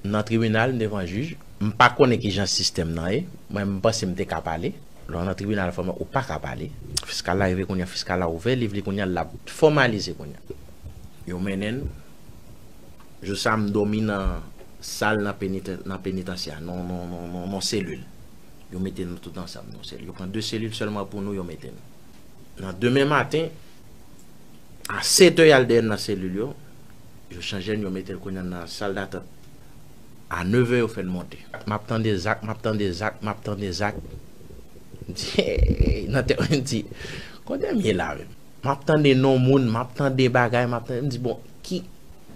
M nan tribinal, m devan jij, m pa konnen kijan sistèm nan ye. Mwen, m panse m te ka pale. Lè w nan tribinal, fò m, ou pa ka pale. Fiskal la rive kounye a, fiskal la ouvè liv li kounye a, l ap fòmalize kounye a. Yo mennen n. Jou sa, m dòmi nan sal nan peniten-, nan penitansye a, nan, nan, nan, nan, nan selil. Yo mete nou tout ansanm nan selil. Yo pran de selil sèlman pou nou, yo mete n. Nan demen maten, a sèt è, y al dèyè n nan selil yo. Yo chanje n, yo mete l kounye a nan sal datant. A nèv è, yo fè n monte. M ap tande zak, m ap tande zak, m ap tande zak. M di, nan tèt mwen, m di, "Kote m ye la menm?" M ap tande non moun, m ap tande bagay, m ap tande, m di, "Bon, ki,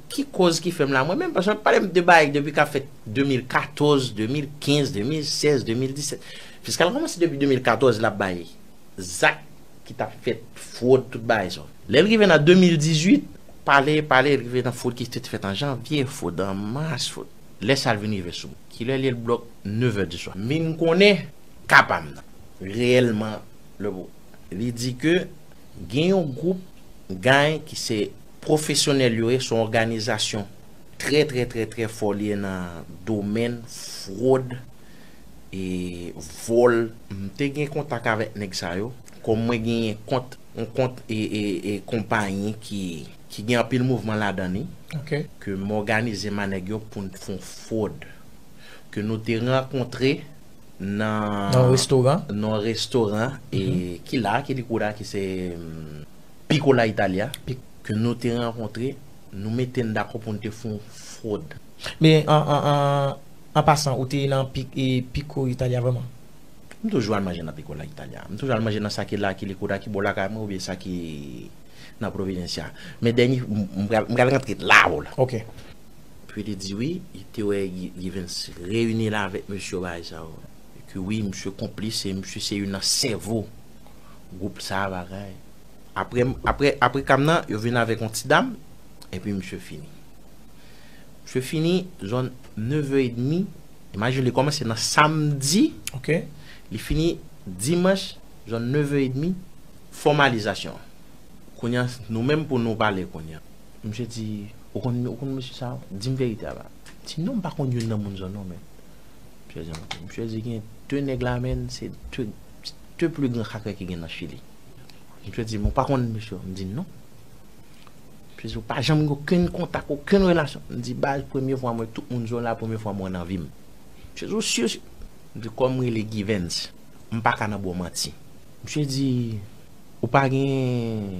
ki koz ki fè m la mwen menm?" Paske m ap pale de bagay depi k ap fèt de mil katòz, de mil kenz, de mil sèz, de mil disèt. Fiskal kòmanse depi de mil katòz, l ap bay zak ki t ap fèt, fwod, tout bagay sa yo. Lè l rive nan de mil dizuit, pale, pale, l rive nan fwod ki te fèt an janvye, fwod an mas, fwod. Lè sa l vin rive sou mwen. Kilè l ye? L blo k nèv è di swa. M vin konnen ka pa m nan. Reyèlman, le bo-, li di ke gen yon gwoup gany ki se pwofesyonèl yo ye, se yon òganizasyon trè, trè, trè, trè fò li ye nan domèn fwod, e vòl. M te gen kontak avèk nèg sa yo. Kòm mwen genyen kont, yon kont e, e, e konpayi ki, ki gen anpil mouvman ladan li, Ok. ke m òganize m a nèg yo pou n fè yon fwod. Ke nou te rankontre nan Nan yon restoran. nan yon restoran e ki la, ki Likouda, ki se mm, Piccola Italia, Pic- ke nou te rankontre, nou mete n dakò pou n te fè yon fwod. Men an, an, an, an pasan, ou te nan Pic- e Piccola Italia vrèman? M toujou al manje nan Piccola Italia. M toujou al manje nan sa ki la, ki Likouda, ki bò lakay mwen, oubyen sa ki nan Providencia. Men dènye, m m pral m pral rantre la, la. Ok. Epi li di wi, li te wè Gi- Givens reyini la avèk mesye bagay sa yo. E ke wi, misye konplis, e misye se youn nan sèvo gwoup sa a bagay. Apre, apre, apre kam nan, yo vin avèk yon ti dam, epi misye fini. Misye fini, zòn neve edmi. Imajine li kòmanse nan samdi, Ok. li fini dimanch, zòn neve edmi, fòmalizasyon. Kounye a, nou menm pou nou pale kounye a. Misye di, ou konn, ou konn mesye sa a? Di m verite a ba. Di non, m pa konn youn nan moun zòn non, men. Misye di, misye di gen de nèg la, men, se de, de pli gran krakè ki gen nan Chili. Misye di, mwen pa konn misye. M di non. Misye di, ou pa janm gen okenn kontak, okenn relasyon. M di, baz, premye fwa mwen, tout moun zòn la, premye fwa mwen nan vi m. Misye di, ou si, si. M di, kòm m rele Givens, m pa ka nan ba w manti. Misye di, ou pa gen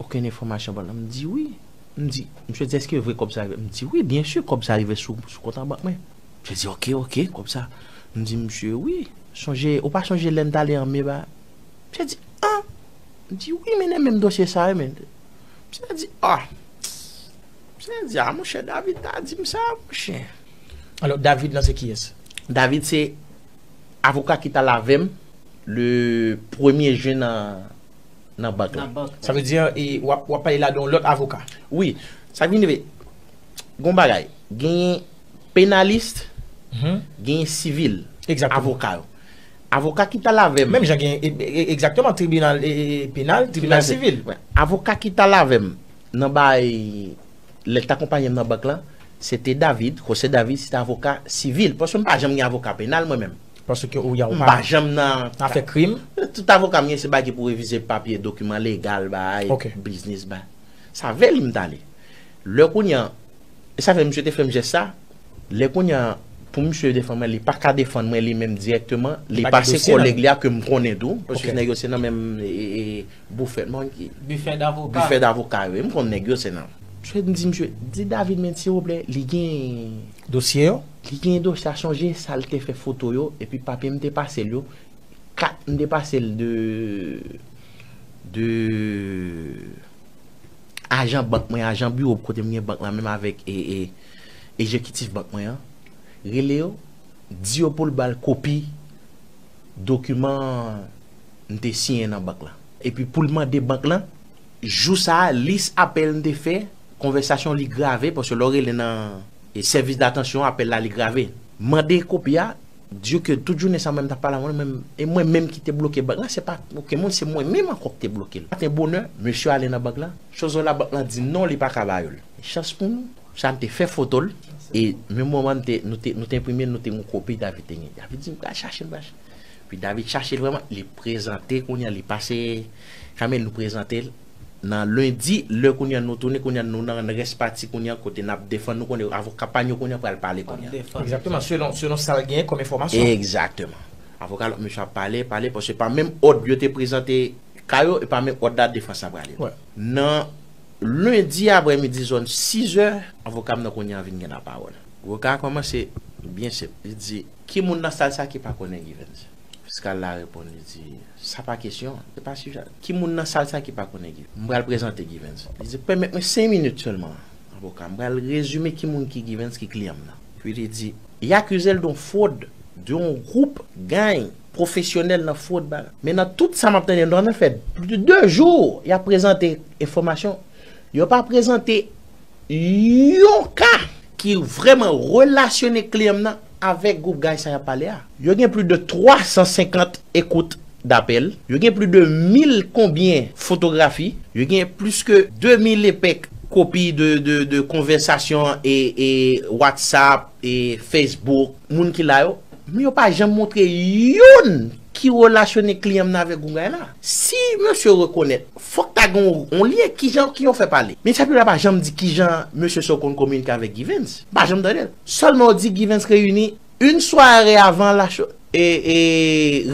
okenn enfòmasyon pandan? M di, wi. M di, misye di, èske vre kòb sa rive? M di, wi, byen si, kòb sa rive sou, sou kont an bank mwen. Misye di, ok, ok, kòb sa. M di, misye, wi. Sonje, ou pa sonje lè n t ale an me ba? Misye di, an? M di, wi, men nan menm dosye sa, wi, men. Misye di, ah. Misye di, ah, monchè, David ta di m sa, monchè. Alò, David lan se kiyès? David se avoka ki t al avè m le premye jen nan, nan bank la. Nan bank. Sa vle di, e, w ap w ap pale la de yon lòt avoka. Wi, sa vin rive. Gon bagay, genyen penalis, Mhm. genyen sivil, Egzakteman. Avoka yo. Avoka ki t al avè m. Menm jan gen e- e- egzakteman tribinal e- e- penal, tribinal sivil. Avoka ki t al avè m nan bay lè l t akonpaye m nan bank lan, se te David, José David, se te avoka sivil. Paske m pa janm gen avoka penal mwen menm. Paske ou ya ou M pa janm nan afè krim. Tout avoka m gen se bagay ki pou revize papye, dokiman legal, bay, Ok. biznis, bay. Sa vle li m t ale. Lè kounye a, e sa fè misye te fè m jès sa, lè kounye a, pou misye defann mwen, li pa ka defann mwen li menm dirèkteman, li Pa gen pase dosye nan kòlèg li a ke m konnen tou, paske Ok. nèg yo se nan menm e, e, e, bufè, non, ki- Bifè davoka. bifè davoka yo, m konn nèg yo se nan. Misye m di misye, di David, men silvouplè, li gen Dosye yo. Li gen dosye a, sonje sa l te fè foto yo, epi papye m te pase l yo, kat m te pase l de, de ajan bank mwen, ajan biwo kote m gen bank lan menm avèk e, e, egzekitif bank mwen an. Rele yo, di yo pou l ba l kopi dokiman m te siyen nan bank lan. Epi pou l mande bank lan, jou sa a, lis apèl m te fè, konvèsasyon li grave, paske lè w rele nan e sèvis datansyon, apèl la li grave. Mande kopi a, di yo ke tout jounen sa mwen m t ap pale avè w, mwen, e mwen menm ki te bloke bank lan, se pa okenn moun, se mwen menm ankò ki te bloke l. Maten bonè, mesye ale nan bank lan, chòz la bank lan di non, li pa ka ba yo l. Chans pou nou, sa n te fè foto l, e menm moman n te, nou te, nou te enprime l, nou te gen yon kopi David te gen. David di m pral chache l, pral chache. Epi David chache l vrèman, li prezante kounye a, li pase kamera, nou prezante l. Nan lendi, lè kounye a nou tounen, kounye a nou nan rès pati kounye a, kote n ap defann nou, kounye a avoka pa n yo kounye a pral pale kounye a. Egzakteman, selon, selon sa l genyen kòm enfòmasyon. Egzakteman. Avoka lòt mesye ap pale, pale, paske pa menm òd yo te prezante ka yo, e pa menm òd la defans la prale. Wè. Nan lendi aprèmidi, zòn sizè, avoka m nan kounye a vin gen lapawòl. Avoka a kòmanse byen senp. Li di, ki moun nan sal sa ki pa konnen Givens? Fiskal la reponn, li di, sa pa kesyon, se pa sijè. Ki moun nan sal sa ki pa konnen Givens? M pral prezante Givens. Li di, pèmèt mwen senk minit sèlman, avoka. M pral rezime ki moun ki Givens, ki kliyan m nan. Epi li di, y akize l de yon fwod, de yon gwoup gang pwofesyonèl nan fwod ba. Men nan tout sa m ap tande, nou ann fè plis de de jou, y ap prezante enfòmasyon. Yo pa prezante yon ka ki vrèman relasyone kliyan m nan avèk gwoup gang sa y ap pale a. Yo gen plis de twa san senkant ekout dapèl. Yo gen plis de mil konbyen fotografi. Yo gen plis ke de mil epèk kopi de, de, de konvèsasyon e, e WhatsApp e Facebook. Moun ki la yo, Men yo pa janm montre youn ki relasyone kliyan m nan avèk Gougay la. Si mesye rekonèt, fòk ta gen yon, yon lyen. Kijan, ki yon fè pale. Minisitè piblik la pa janm di kijan mesye sa konn kominike avèk Givens. Pa janm tande l. Sèlman yo di Givens reyini yon sware avan la cho-, e, e,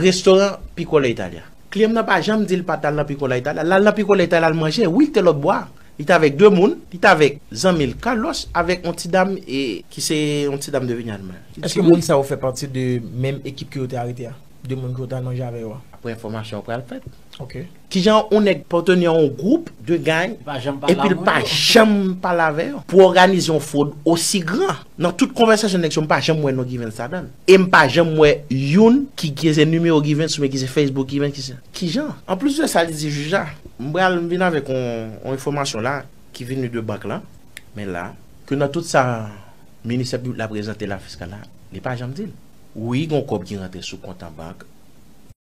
restoran Piccola Italia. Kliyan m nan pa janm di l pa t al nan Piccola Italia. L al nan Piccola Italia, l manje. Wi, l te lòt bò a. Li t avèk de moun. Li t avèk zanmi l, Carlos, avèk yon ti dam, e, ki se yon ti dam de Vinyad mwen. Èske moun sa yo fè pati de menm ekip ke yo te arete a? De moun ke yo t al manje avè yo a? Apre enfòmasyon an pral fèt. Ok. Kijan yon nèg patnè yon gwoup de gang Pa janm pale epi l avè pa yo. Janm pale avè yo pou òganize yon fwod osi gran. Nan tout konvèsasyon nèg sa yo, m pa janm wè non Givens ladan l. E m pa janm wè youn ki, ki se nimewo Givens oubyen ki se Facebook Givens, ki se. Kijan? Anplis de sa, li di jij la, m pral, m vin avèk yon, yon enfòmasyon la ki vini de bank la. Men la, ke nan tout sa minisitè piblik la prezante la fiskal la, li pa janm di l. Wi, gon kòb ki rantre sou kont an bank.